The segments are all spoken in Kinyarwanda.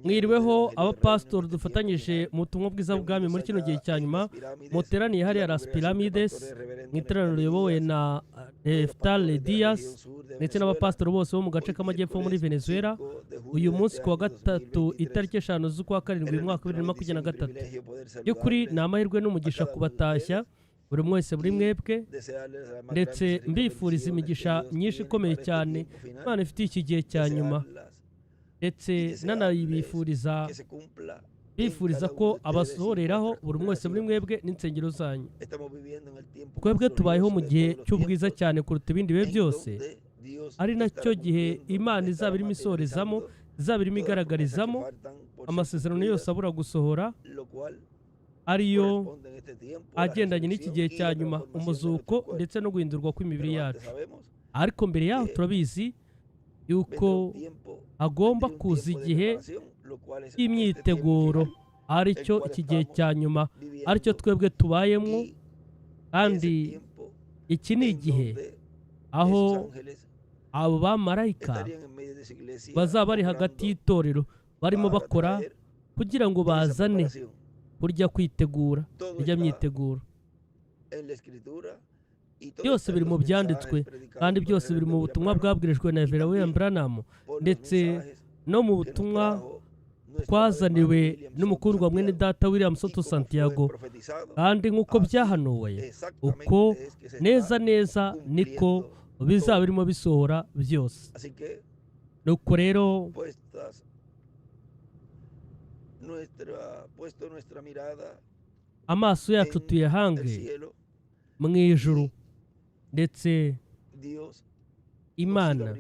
Mwiriweho abapasitori dufatanyije mu butumwa bwiza bw'ubwami muri kino gihe cya nyuma, muteraniye hariya Las Piramides mu iteraniro riyobowe na Neftali Dias ndetse n'abapasitori bose bo mu gace k'amajyepfo muri Venezuela. Uyu munsi ku wa gatatu, itariki 5 z'ukwa karindwi, umwaka wa 2023, by'ukuri ni amahirwe n'umugisha kubatashya buri umwe wese muri mwebwe, ndetse mbifuriza imigisha myinshi ikomeye cyane Imana ifitiye iki gihe cya nyuma, ndetse nanayibifuriza, bifuriza ko abasohoreraho buri umwe wese muri mwebwe n'insengero zanyu. Twebwe tubayeho mu gihe cy'ubwiza cyane kuruta ibindi bihe byose, ari nacyo gihe Imana izaba irimo isorezamo, izaba irimo igaragarizamo amasezerano yose abura gusohora, ariyo agendanye n'iki gihe cya nyuma, umuzuko ndetse no guhindurwa kw'imibiri yacu. Ariko mbere yaho turabizi yuko hagomba kuza igihe cy'imyiteguro, aricyo iki gihe cya nyuma, aricyo twebwe tubayemo. Kandi iki ni igihe aho abo bamarayika bazaba bari hagati y'itorero barimo bakora kugira ngo bazane kurya kwitegura, irya myiteguro. Byose biri mu byanditswe, kandi byose biri mu butumwa bwabwirijwe na Reverend William Branham, ndetse no mu butumwa twazaniwe n'umukundwa mwene data William Soto Santiago. Kandi nk'uko byahanuwe, uko neza neza niko bizaba birimo bisohora byose. Nuko rero Puesto nuestra mirada amaso yacu en el tuyahange cielo, mu ijuru, ndetse Dios Imana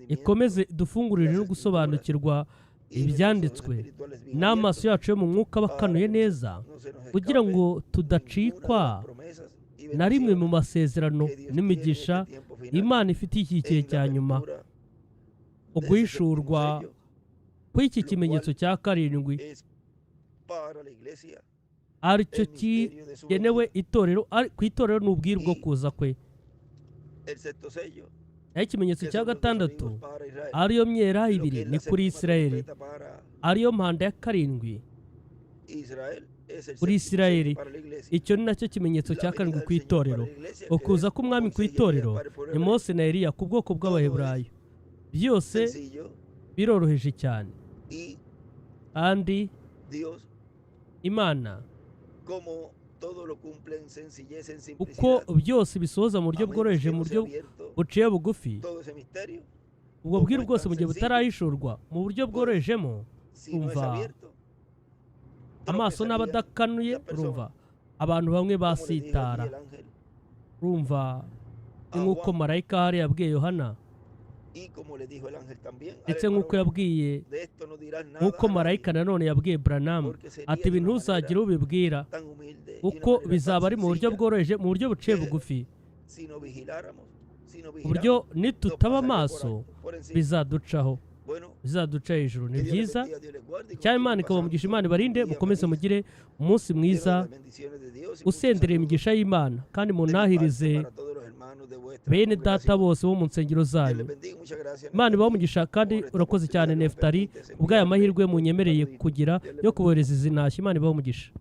ikomeze dufungurire no gusobanukirwa ibyanditswe, n'amaso yacu yo mu mwuka aba akanuye neza, kugira ngo tudacikwa na rimwe mu masezerano n'imigisha Imana ifitiye iki gihe cya nyuma. Uguhishurwa kw'iki kimenyetso cya karindwi, aricyo kigenewe itorero, ku itorero ni ubwiru bwo kuza kwe. Naho ikimenyetso cya gatandatu, ariyo myera ibiri, ni kuri Isirayeli, ariyo mpanda ya karindwi kuri Isirayeli. Icyo ni nacyo kimenyetso cya karindwi ku itorero. Ukuza k'umwami ku itorero ni Mose na Eliya ku bwoko bw'Abaheburayo. Byose biroroheje cyane, kandi Imana uko byose bisohoza mu buryo bworoheje, mu buryo buciye bugufi, ubwo bwiru bwose mu gihe butarahishurwa mu buryo bworohejemo, umva, amaso n'aba adakanuye, urumva abantu bamwe basitara. Urumva, ni nk'uko marayika hari yabwiye Yohana, ndetse nk'uko yabwiye, nk'uko marayika nanone yabwiye Branham ati: "Ibi ntuzagire ubibwira, kuko bizaba ari mu buryo bworoheje, mu buryo buciye bugufi, ku buryo nitutaba amaso bizaducaho, bizaduca hejuru." Ni byiza cyane. Imana ikabamugisha, Imana ibarinde, mukomeze mugire umunsi mwiza usendereye imigisha y'Imana, kandi muntahirize bene data bose bo mu nsengero zanyu. Imana ibahe umugisha. Kandi urakoze cyane, Neftali, ubw'aya mahirwe munyemereye kugira yo kubohereza izi ntashyo. Imana ibahe umugisha.